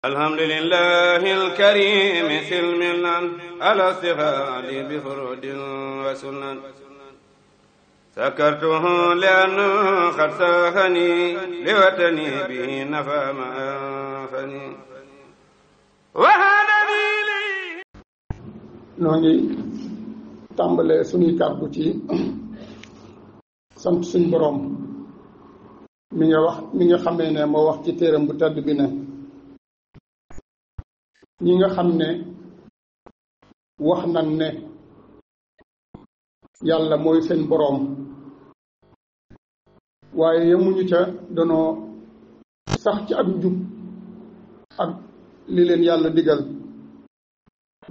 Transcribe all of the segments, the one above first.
الحمد لله الكريم سلمنا على استفاد بفرود وسنن سكرته لأنه قد ساخني لوطني به نفى ما أنفني وهذا لي noo ngi tàmbalee suñuy kàddu ci sant suñ boroom mi nga xamee ne moo wax ci téeram bu tedd bi ne ñi nga xam ne wax nañ ne yàlla mooy seen boroom waaye yemuñu ca danoo sax ci ak njub ak li leen yàlla digal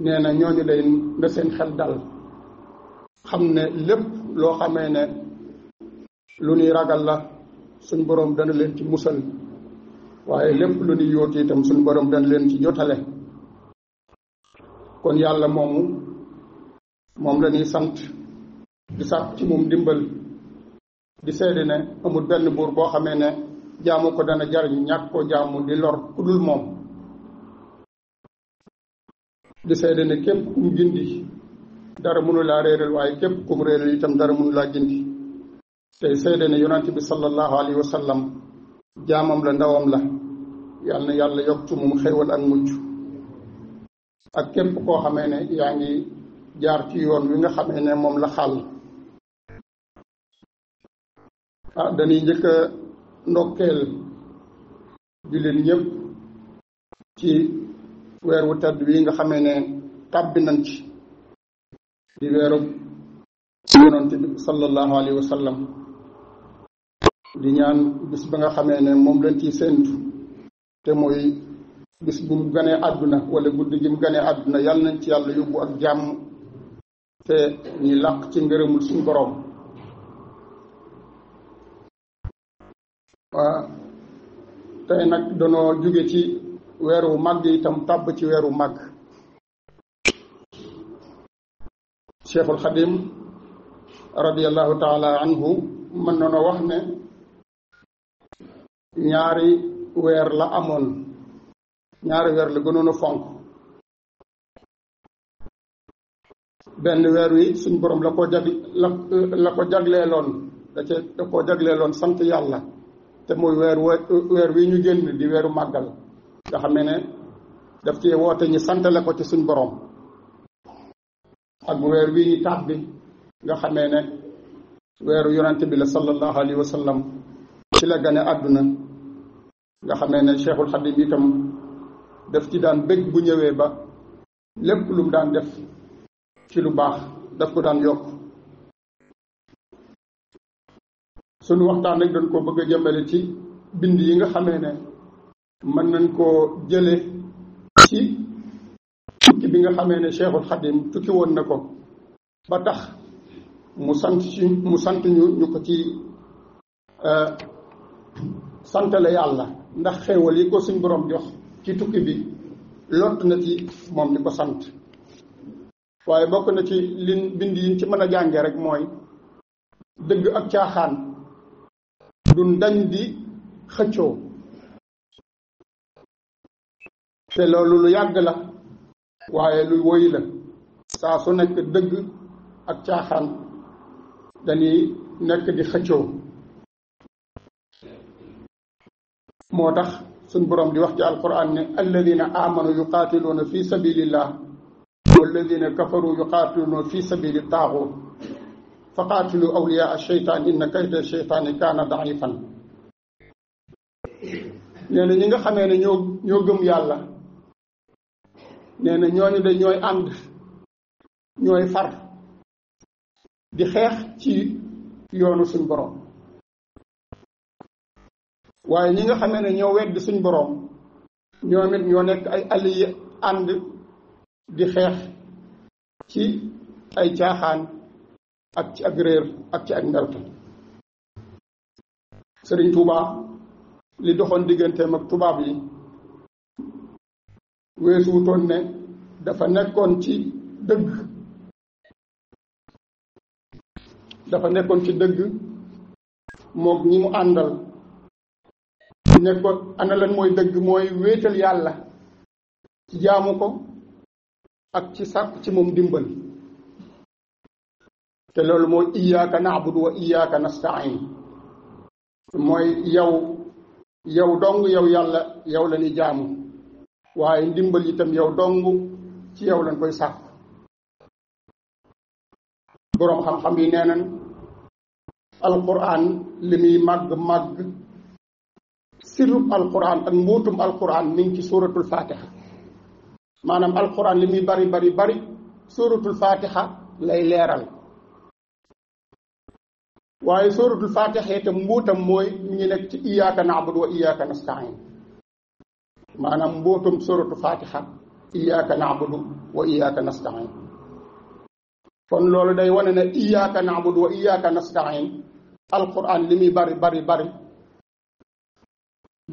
nee na ñooñu day na seen xel dal xam ne lépp loo xamee ne lu ñuy ragal la suñ boroom dana leen ci musal waaye lépp lu ñuy yóotu itam suñ boroom dana leen ci jotale kon yàlla moom la ñuy sant di sàkk ci moom dimbal di seede ne amul benn buur boo xamee ne jaamu ko dana jariñ ñàkk koo jaamu di lor ku dul moom di seede ne képp kum gindi dara mënu laa réeral waaye képp kum réeral itam dara mënu laa gindi tey seede ne yonent bi sallallahu alayhi wa sallam jaamam la ndawam la yàlla na yàlla yokk ci moom xéewal ak mucc ak képp koo xamee ne yaa ngi jaar ci yoon wi nga xamee ne moom la xàll dañuy njëkk a ndokkeel jullit ñëpp ci weer wu tedd wi nga xamee ne tàbbi nañ ci di weeru yonent bi sallallahu alayhi wa sallam di ñaan bis ba nga xamee ne moom lañ ciy séentu te mooy bis bu mu ganee àdduna wala guddi gi mu ganee àdduna yàlla nañ ci yàlla yóbbu ak jàmm te ñi làq ci ngërëmul suñu boroom waa tey nag danoo jóge ci weeru màgg itam tàbb ci weeru màgg Cheikhul Xadim radiyallahu taala anhu mën na wax ne ñaari weer la amoon ñaari weer la gënoon a fonk benn weer wi suñ boroom la ko jagleeloon da ko jagleeloon sant yàlla te muy weer wi ñu génn di weeru màggal nga xam ne daf ci woote ñi santale ko ci suñ boroom ak weer wi ñu tàbbi nga xamee ne weeru yonent bi la sallallahu alayhi wa sallam ci la gane àdduna nga xamee ne Cheikhul Xadim itam daf ci daan bëgg bu ñëwee ba lépp lu mu daan def ci lu baax daf ko daan yokk sunu waxtaan rek dañ ko bëgg a jëmale ci bind yi nga xamee ne mën nañ koo jële ci tukki bi nga xamee ne Cheikhul Xadim tukki woon na ko ba tax mu sant ñu ko ci santale yàlla ndax xéewal yi ko suñ boroom jox ci tukki bi lott na ci moom di ko sant waaye bokk na ci liñ bind yi ci mën a jànge rek mooy dëgg ak caaxaan duñ dañ di xëccoo te loolu lu yàgg la waaye lu woy la saa su nekk dëgg ak caaxaan dañuy nekk di xëccoo moo tax suñ boroom di wax ci alquran ne alladina amanu yuqaatiluuna fi sabilillah walladina kafaru yuqaatiluuna fi sabili taaxut fa qaatilu awliyaa ash-shaytaan inna kayda ash-shaytaani kaana daifan nee na ñi nga xamee ne ñoo gëm yàlla nee na ñooñu de ñooy ànd ñooy far di xeex ci yoonu suñ boroom waaye ñi nga xamee ne ñoo weddi suñ boroom ñoom it ñoo nekk ay alliés ànd di xeex ci ay caaxaan ak ci ak réer ak ci ak mbewte Sëriñ Tuubaa li doxoon digganteem ak tubaab yi weesuutoon ne dafa nekkoon ci dëgg mook ñi mu àndal nekkoon ana lan mooy dëgg mooy wéetal yàlla ci jaamu ko ak ci sàkk ci moom dimbal te loolu mooy iyyaka na'budu wa iyyaka nasta'in mooy yow dong yow yàlla yow la ni jaamu waaye ndimbal itam yow dong ci yow lañ koy sàkk boroom xam-xam yi nee nañ alquran li muy màgg sirrub alquran ak mbóotum alquran mi ngi ci suratul fatiha maanaam alquran li muy bari suratul fatiha lay leeral waaye suratul fatiha itam mbóotam mooy ñu nekk ci iyyaka na'budu wa iyyaka nasta'in maanaam mbóotum suratul fatiha iyyaka na'budu wa iyyaka nasta'in kon loolu day wane ne iyyaka na'budu wa iyyaka nasta'in alquran li muy bari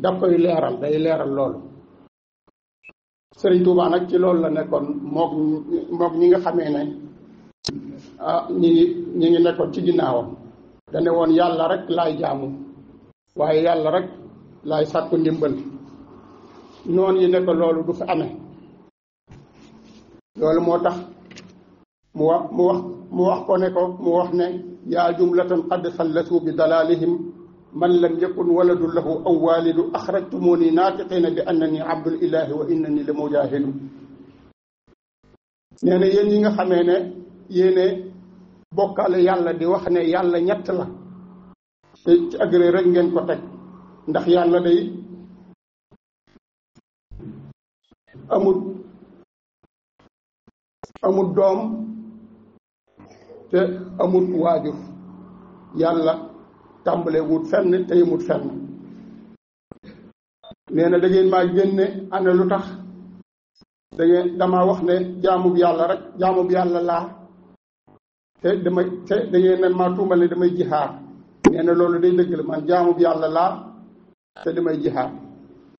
daf koy leeral day leeral loolu Sëriñ Tuubaa nag ci loolu la nekkoon mook ñi nga xamee ne ñi ngi nekkoon ci ginnaawam dane woon yàlla rek laay jaamu waaye yàlla rek laay sàkku ndimbal noonu yi ne ko loolu du fi amee loolu moo tax mu wax ne yaa jumlatan qad xallasu bi dalalihim man lam yakun waladu lahu aw walidu axrajtumuni naatiqina bi annani abdul ilahi wa innani la mujahidu nee na yéen ñi nga xamee ne yéene bokkaale yàlla di wax ne yàlla ñett la te ci agré rek ngeen ko teg ndax yàlla day amut doom te amut waajur yàlla tàmbale wut fenn te yemut fenn nee na da ngeen maa génne ana lu tax dama wax ne jaamub yàlla laa te da ngeen ne maa tuumal ne damay jihaar nee na loolu day dëgg la man jaamub yàlla laa te damay jihaar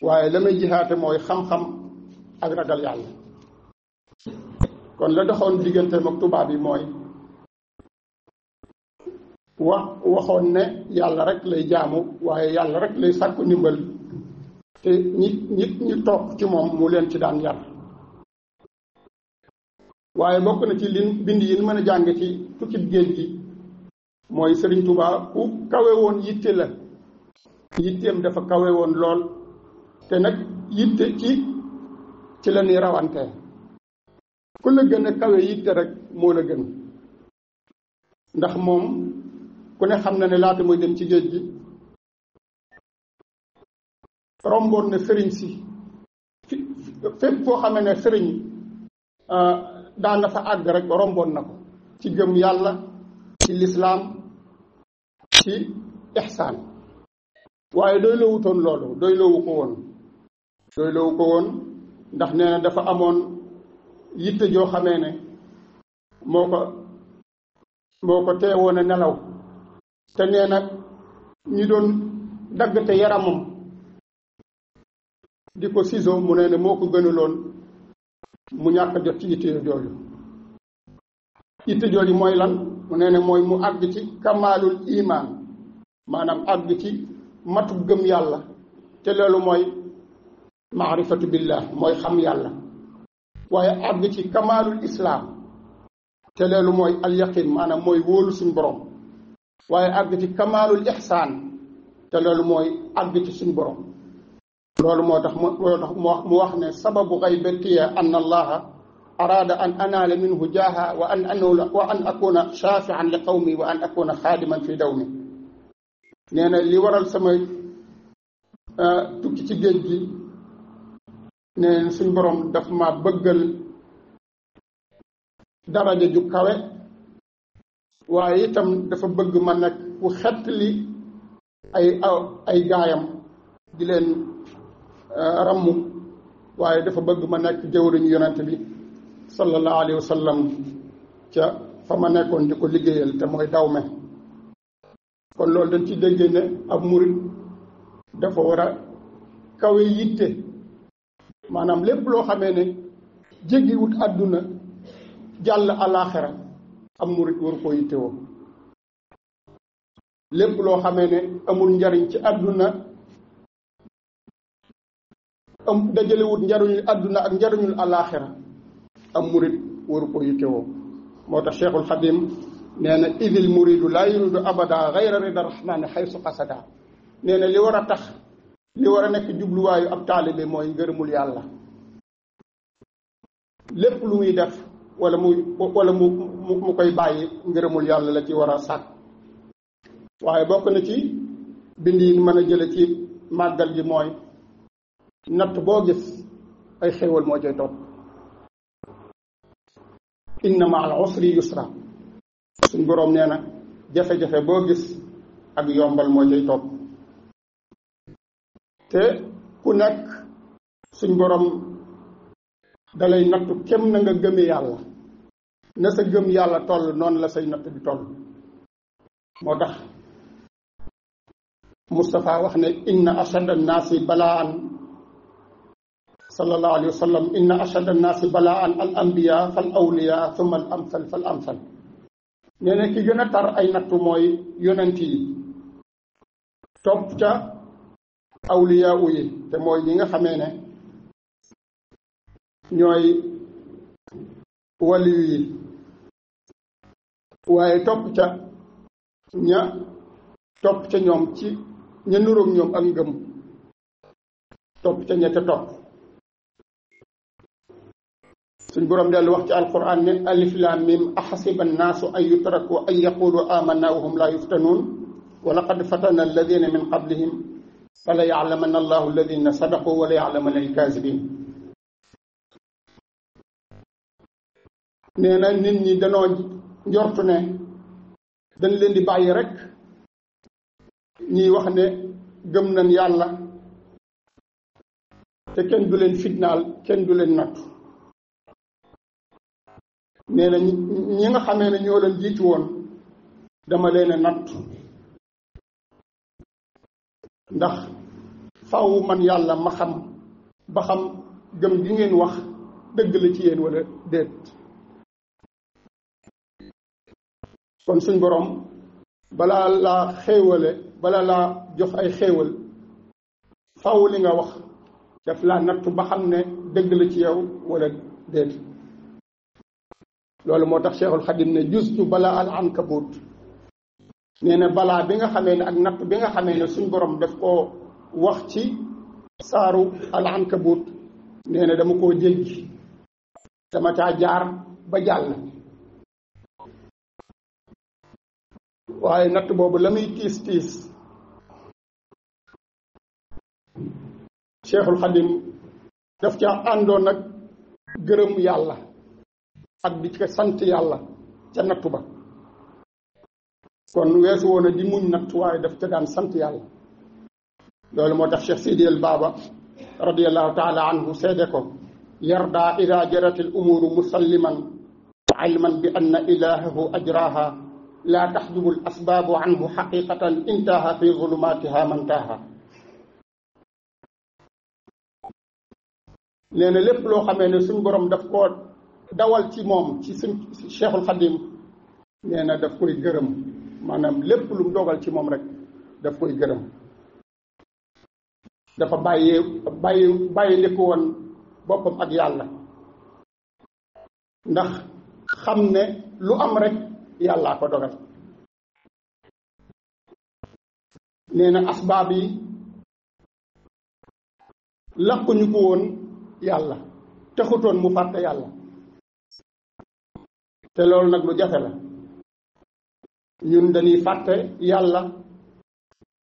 waaye la may jihaate mooy xam-xam ak ragal yàlla kon la doxoon digganteem ak tubaab yi mooy waxoon ne yàlla rek lay jaamu waaye yàlla rek lay sàkku ndimbal te ñi toog ci moom mu leen ci daan yar waaye bokk na ci bind yi mën a jàng ci tukkib géej gi mooy Sëriñ Tuubaa ku kawe woon yitte la yitteem dafa kawe woon lool te nag yitte ci la ñuy rawante ku la gën a kawe yitte rek moo la gën ndax moom ku ne xam na ne laata muy dem ci géej gi romboon na sëriñ si fépp foo xamee ne sëriñ daan na fa àgg rek romboon na ko ci gëm yàlla ci lislaam ci ihsaan waaye doy loowu toon loolu doy loowu ko woon ndax nee na dafa amoon yitte joo xamee ne moo ko teewoon a nelaw te nee na ñi doon daggate yaramam di ko ciseau mu ne moo ko gënaloon mu ñàkk a jot ci yitte jooju mooy lan mu ne mooy mu àgg ci kamaalul imaan maanaam àgg ci matu gëm yàlla te loolu mooy maarifatu billah mooy xam yàlla waaye àgg ci kamaalul islaam te loolu mooy alyaqin maanaam mooy wóolu suñu borom waaye àgg ci kamaalul ihsaan te loolu mooy àgg ci suñu borom loolu moo tax mu wax ne sababu gaybatiya an allaha araada an anaala minhu jaaha wa an akuna shaafian li qawmi wa an akuna xaadiman fi dawmi nee na li waral sama tukki ci géej gi ne suñ borom daf ma bëggal daraja ju kawe waaye itam dafa bëgg ma nekk ku xettali ay gaayam di leen rammu waaye dafa bëgg ma nekk jëwriñu yonent bi sallallahu alayhi wa sallam ca fa ma nekkoon di ko liggéeyal te mooy dawme kon loolu dañ ci déggee ne ab murit dafa war a kawe yitte maanaam lépp loo xamee ne jéggiwut àdduna jàll alaaxira am murit war koo yittewoo lépp loo xamee ne amul njariñ ci àdduna am dajalewut njariñul àdduna ak njariñul alaaxira am murit waru ko yittewoo. moo tax Cheikhul Xadim nee na idil muridu laa yuridu abada gayra rida rahmani xaysu qasada. nee na li war a tax li war a nekk jubluwaayu ab taalibe mooy ngërëmul yàlla. lépp lu muy def wala mu koy bàyyi ngërëmul yàlla la ci war a sàkk. waaye bokk na ci bind yi mën a jële ci màggal gi mooy natt boo gis ay xéewal moo cay topp. inna ma al usri yusra. suñ boroom nee na jafe-jafe boo gis ak yombal moo cay topp. te ku nekk suñ boroom dalay nattu kem na nga gëme yàlla. na sa gëm yàlla toll noonu la say natt di toll. moo tax Moustapha wax ne inna ashad annaasi balaan sallallahu alayhi wa sallam inna ashad annaasi balaan al anbiya fal awliya thumma al amsal fal amsal. nee na ki gën a tar ay nattu mooy yonent yi, topp ca awliya yi te mooy ñi nga xamee ne ñooy waliyu yi, waaye topp ca ñoom ci ña nuróog ñoom ak ngëm, topp ca ña ca topp. suñ boroom dellu wax ci alquran ne alif lam mim axasiba annaasu an yutraku an yaqulu amanna wa hum la yuftanuun wa laqad fatana alladina min qablihim fala yaclamanna allahu alladina sadaqu wala yaclamanna alkaasibin. nee na nit ñi danoo njortu ne dañ leen di bàyyi rek ñiy wax ne gëm nañ yàlla te kenn du leen fitnaal kenn du leen nattu. nee na ñi nga xamee ne ñoo leen jiitu woon dama leen a nattu ndax faaw man yàlla ma xam ba xam gëm gi ngeen wax dëgg la ci yéen wala déet. kon suñ boroom balaa laa xéewale balaa laa jox ay xéewal faaw li nga wax daf laa nattu ba xam ne dëgg la ci yow wala déet. loolu moo tax Cheikhul Xadim ne justu balaa al ankabut. nee na balaa bi nga xamee ne ak natt bi nga xamee ne suñ borom daf koo wax ci saaru al ankabut nee na dama koo jéggi dama caa jaar ba jàll. waaye natt boobu la muy tiis tiis Cheikhul Xadim daf caa àndoon nag gërëm yàlla ak di ko sant yàlla ca nattu ba. kon weesu woon a di muñ natt waaye daf ca daan sant yàlla. loolu moo tax Cheikh Sidi El Baba radiallahu taala anhu seede ko yarda ida jarat al umuru musalliman ilman bi anna ilahahu ajraha la taxjubu al asbaabu anhu xaqiqatan intaha fi zulumatiha mantaha. nee na lépp loo xamee ne suñ borom daf koo dawal ci moom ci suñ Cheikhul Xadim nee na daf koy gërëm, maanaam lépp lu mu dogal ci moom rek daf koy gërëm. dafa bàyyi li ko woon boppam ak yàlla ndax xam ne lu am rek yàllaa ko dogal. nee na asbaab yi làquñu ko woon yàlla, taxutoon mu fàtte yàlla. te loolu nag lu jafe la. ñun dañuy fàtte yàlla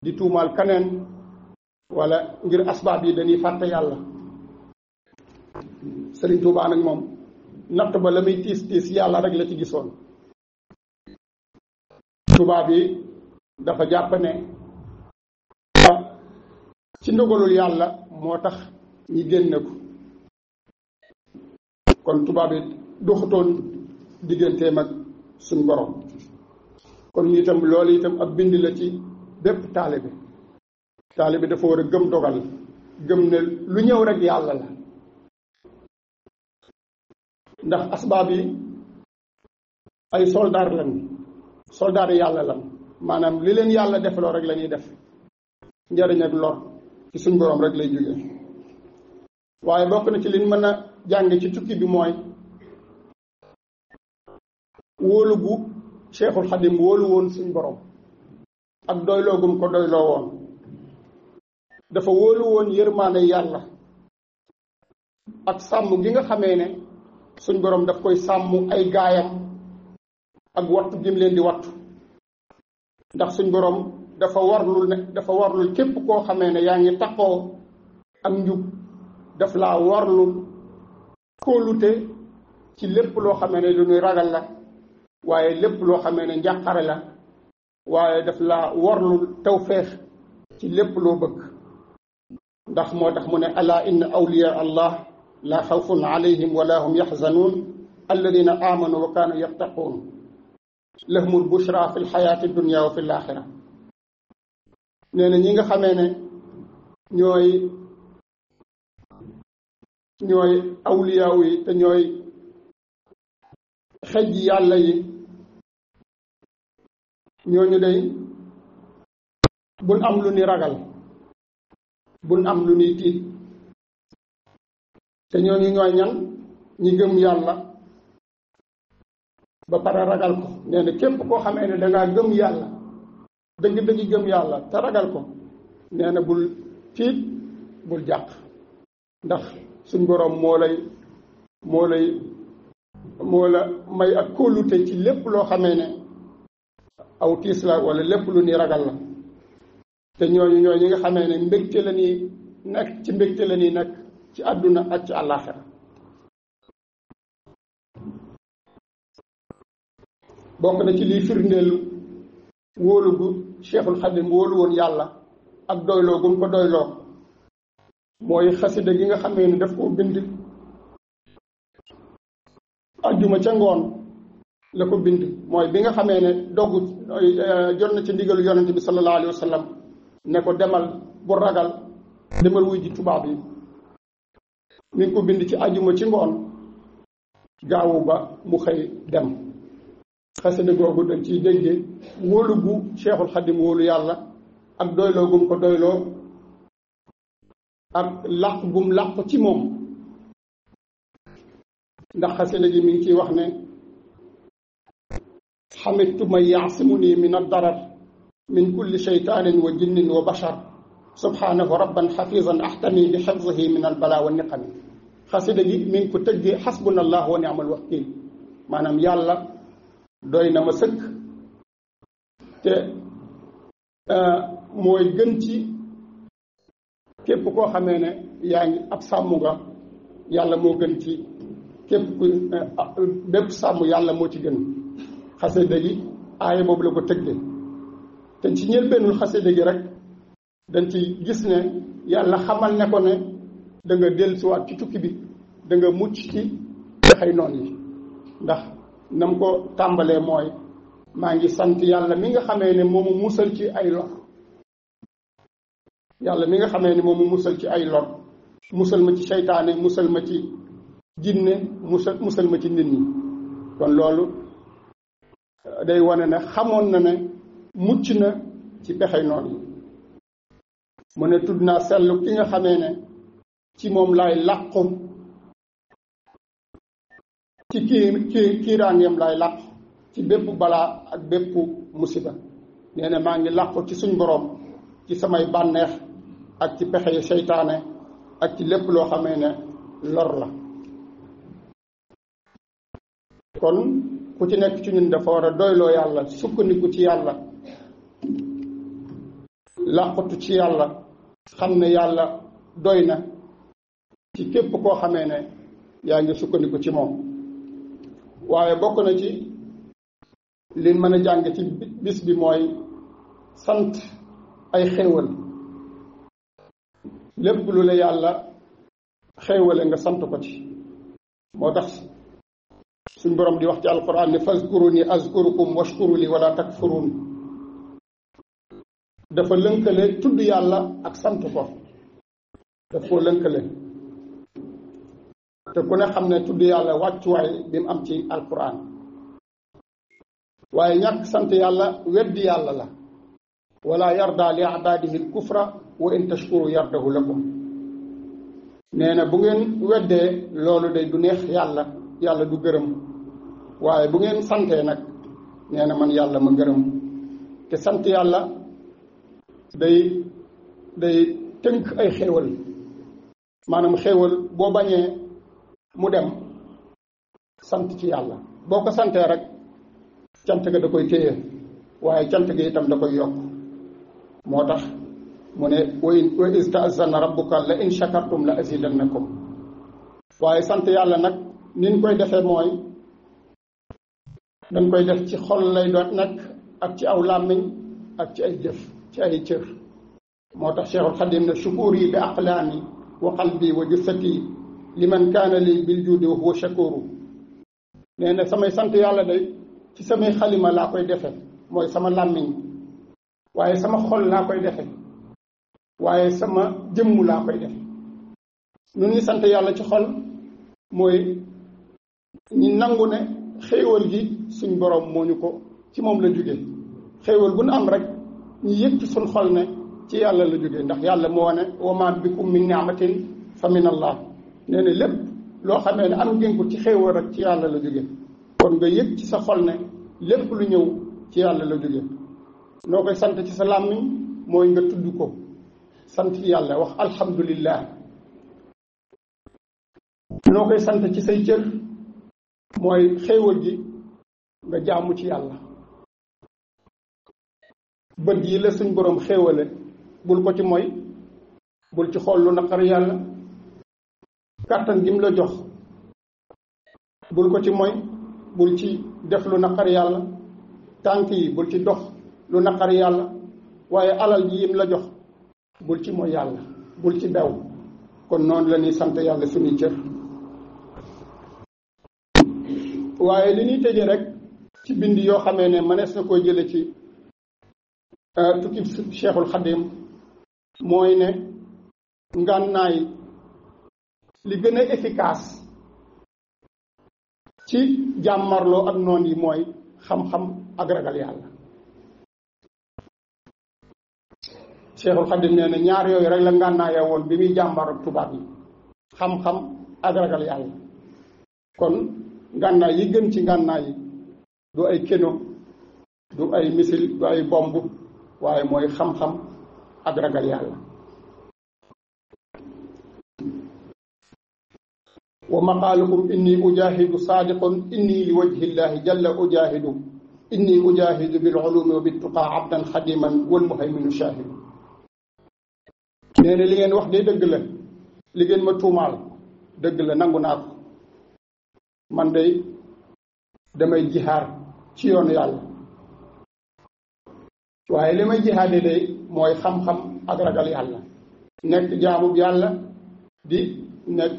di tuumaal kaneen wala ngir asbaab yi dañuy fàtte yàlla. Sëriñ Tuubaa nag moom natt ba la muy tiis tiis yàlla rek la ci gisoon. tubaab yi dafa jàpp ne ci ndogalul yàlla moo tax ñi génne ko. kon tubaab yi doxutoon digganteem ak suñ borom. kon ñu itam loolu itam ab bind la ci bépp taalibe dafa war a gëm dogal, gëm ne lu ñëw rek yàlla la. ndax asbaab yi ay soldaar lañ, soldaar yàlla lañ. maanaam li leen yàlla defloo rek la ñuy def. njariñ ak lor ci suñ borom rek lay jóge. waaye bokk na ci liñ mën a jàng ci tukki bi mooy wóolu gu Cheikhul Xadim wóolu woon suñ borom ak doyloogum ko doyloo woon. dafa wóolu woon yërmaane yàlla ak sàmm gi nga xamee ne suñ borom daf koy sàmm ay gaayam ak wattu gi mu leen di wattu, ndax suñ borom dafa warlul képp koo xamee ne yaa ngi taxoo ak njub, daf laa warlul kóolute ci lépp loo xamee ne lu ñuy ragal la, waaye lépp loo xamee ne njàqare la, waaye daf laa warlul tawfeex ci lépp loo bëgg. ndax moo tax mu ne ala inna awliya allah la xawfun alayhim wala hum yaxzanuun alladina amanu wa kaanu yattaquun lahumul bushra fi lxayaati dunia wa fi laaxira. nee na ñi nga xamee ne ñooy awliyaaw yi te ñooy xej yàlla yi, ñooñu day buñ am lu ni ragal, buñ am lu ñuy tiit. te ñooñu ñooy ñan? ñi gëm yàlla ba pare ragal ko. nee na képp koo xamee ne dangaa gëm yàlla dëgg-dëgg gëm yàlla te ragal ko, nee na bul tiit bul jàq, ndax suñ boroom moo la may ak kóolute ci lépp loo xamee ne aw tiis la wala lépp lu ni ragal la. te ñooñu ñi nga xamee ne mbégte la ñuy nekk ci mbégte la ñuy nekk ci àdduna ak ci àllaaxira. bokk na ci liy firndeelu wóolu gu Cheikhul Xadim wóolu woon yàlla ak doyloo gum ko doyloo mooy xasida gi nga xamee ne daf koo bind ajjuma ca ngoon la ko bind. mooy bi nga xamee ne doggu jot na ci ndigalu yonente bi sallallahu alayhi wa sallam ne ko demal bu ragal, demal wuy ji tubaab yi. mi ngi ko bind ci ajjuma ci ngoon, gaawu ba mu xëy dem. xasida googu dañ ciy déggee wóolu gu Cheikhul Xadim wóolu yàlla ak doyloo gum ko doyloo ak làq gum làq ci moom. ndax xasida gi mi ngi ciy wax ne xamidtu man yaasimuni min addarar min kulli sheytaanin wa jinnin wa bashar subhanahu rabban xafizan axtami bi xifzihi min albala wa niqami. xasida gi mi ngi ko tëggee xasbuna allah wa ni'mal wakiil, maanaam yàlla doy na ma sëkk te mooy gën ci képp koo xamee ne yaa ngi ab sàmm nga, yàlla moo gën ci képp ku bépp sàmm, yàlla moo ci gën. xasida gi aaya boobu la ko tëggee. te ci njëlbeenul xasida gi rek dañ ci gis ne yàlla xamal ne ko ne da nga dellusiwaat ci tukki bi, da nga mucc ci pexey noon yi. ndax nam ko tàmbalee mooy maa ngi sant yàlla mi nga xamee ne moomu musal ci ay lor. yàlla mi nga xamee ne moomu musal ci ay lor, musal ma ci seytaane, musal ma ci jinne, musal ma ci nit ñi. kon loolu day wane ne xamoon na ne mucc na ci pexey noon yi. mu ne tudd naa sellu ki nga xamee ne ci moom laay làqu, ci kiiraangeem laay làqu ci bépp balaa ak bépp musiba. nee na maa ngi làqu ci suñ boroom ci samay bànneex ak ci pexe seytaane ak ci lépp loo xamee ne lor la. kon ku ci nekk ci ñun dafa war a doyloo yàlla, sukkandiku ci yàlla, làqutu ci yàlla, xam ne yàlla doy na ci képp koo xamee ne yaa ngi sukkandiku ci moom. waaye bokk na ci li mën a jàng ci bis bi mooy sant ay xéewal. lépp lu la yàlla xéewale nga sant ko ci. moo tax suñ borom di wax ci alquran ne fazkuruni azkurukum washkuru li wala takfurun. dafa lënkale tudd yàlla ak sant ko, daf koo lënkale. te ku ne xam ne tudd yàlla wàccuwaay bi mu am ci alquran. waaye ñàkk sant yàlla weddi yàlla la. wala yarda li ibaadihi al kufra wa in tashkuru yardahu lakum. nee na bu ngeen weddee loolu day du neex yàlla, yàlla du gërëm, waaye bu ngeen santee nag nee na man yàlla ma gërëm. te sant yàlla day tënk ay xéewal, maanaam xéewal boo bañee mu dem sant ci yàlla, boo ko santee rek cant ga da koy téye, waaye cant ga itam da koy yokk. moo tax mu ne wa iz ta'azzana rabbuka la in shakartum la azidannakum. waaye sant yàlla nag niñ koy defee mooy dañ koy def ci xol lay doon nekk ak ci aw làmmiñ ak ci ay jëf, ci ay cër. moo tax Cheikhul Xadim ne shukuri bi aqlaami wa qalbi wa jussati liman kaana li bil juudi wa huwa shakuru. nee na samay sant yàlla day ci samay xalima laa koy defe, mooy sama làmmiñ, waaye sama xol laa koy defe, waaye sama jëmm laa koy defe. nu ñuy sant yàlla ci xol mooy ñi nangu ne xéewal gi suñ borom moo ñu ko, ci moom la jóge. xéewal bu nu am rek ñu yëg ci suñ xol ne ci yàlla la jóge, ndax yàlla moo ne wa maa bikum min ni'matin fa min allah. nee na lépp loo xamee ne am ngeen ko ci xéewal rek ci yàlla la jóge. kon nga yëg ci sa xol ne lépp lu ñëw ci yàlla la jóge. noo koy sant ci sa làmmiñ mooy nga tudd ko, sant yàlla, wax alhamdulillah. noo koy sant ci say cër mooy xéewal gi nga jaamu ci yàlla. bët yi la suñ boroom xéewale, bul ko ci moy, bul ci xool lu naqar yàlla. kàttan gi mu la jox bul ko ci moy, bul ci def lu naqar yàlla. tànk yi bul ci dox lu naqar yàlla, waaye alal ji yim la jox bul ci moy yàlla, bul ci bew. kon noonu la ñuy sant yàlla suñuy cër. waaye li ñuy tëjee rek ci bind yoo xamee ne mënees na koy jële ci tukki Cheikhul Xadim mooy ne ngànnaay li gën a efficace ci jàmmarloo ak noon yi mooy xam-xam ak ragal yàlla. Cheikhul Xadim nee na ñaar yooyu rek la ngànnaaya woon bi muy jàmbar ak tubaab yi, xam-xam ak ragal yàlla. kon ngànnaay yi gën ci ngànnaay yi du ay keno, du ay misil, du ay bomb, waaye mooy xam-xam ak ragal yàlla. wa maqaalukum inni ujahidu saadiqun inni li wajhi llahi jalla ujahidu inni ujahidu bil ulumi wa bit tuqa abdan xadiman wal muhayminu shahidu. nee na li ngeen wax de dëgg la, li ngeen ma tuumaal dëgg la, nangu naa ko. man day damay jihaar ci yoonu yàlla, waaye li may jihaade day mooy xam-xam ak ragal yàlla, nekk jaamub yàlla, di nekk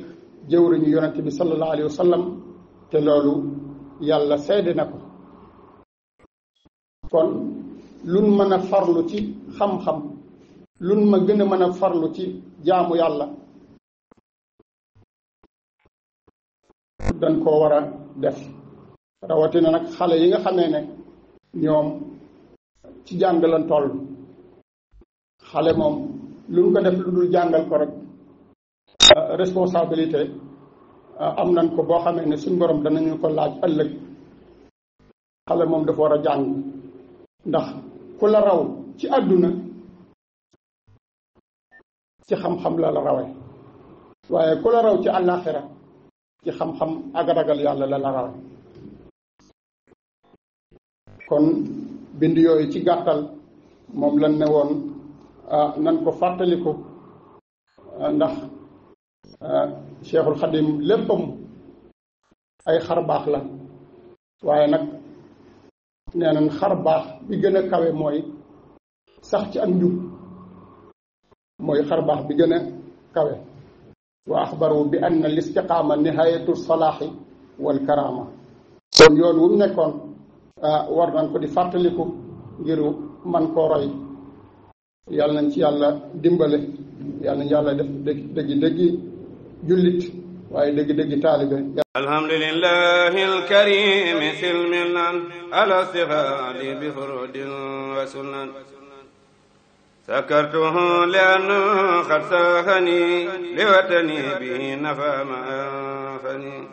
jëwriñu yonente bi sallallahu alayhi wa sallam, te loolu yàlla seede na ko. kon luñ mën a farlu ci xam-xam, luñ ma gën a mën a farlu ci jaamu yàlla, dañ koo war a def. rawatina nag xale yi nga xamee ne ñoom ci jàng lañ toll. xale moom luñ ko def lu dul jàngal ko rek responsabilité am nañ ko boo xamee ne suñ borom danañu ko laaj ëllëg. xale moom dafa war a jàng, ndax ku la raw ci àdduna ci xam-xam la la rawe, waaye ku la raw ci àllaaxira ci xam-xam ak ragal yàlla la la rawe. kon bind yooyu ci gàttal moom lañ ne woon nan ko fàttaliku, ndax Cheikhul Xadim léppam ay xar baax la, waaye nag nee nañ xar baax bi gën a kawe mooy sax ci ak njub, mooy xar baax bi gën a kawe. wa axbaru bi anna al istiqaama nihayatu salaaxi wal karaama. kon yoon wu mu nekkoon war nañ ko di fàttaliku ngir man koo roy. yàlla nañ ci yàlla dimbale, yàlla nañ yàlla def dëggi jullit, waaye dëggi taalibe. alhamdulillahi alkarim silmilan ala stifadi bi furudin wa sunan سكرته لأنه قد ساخني لوطني به نفى ما أنفني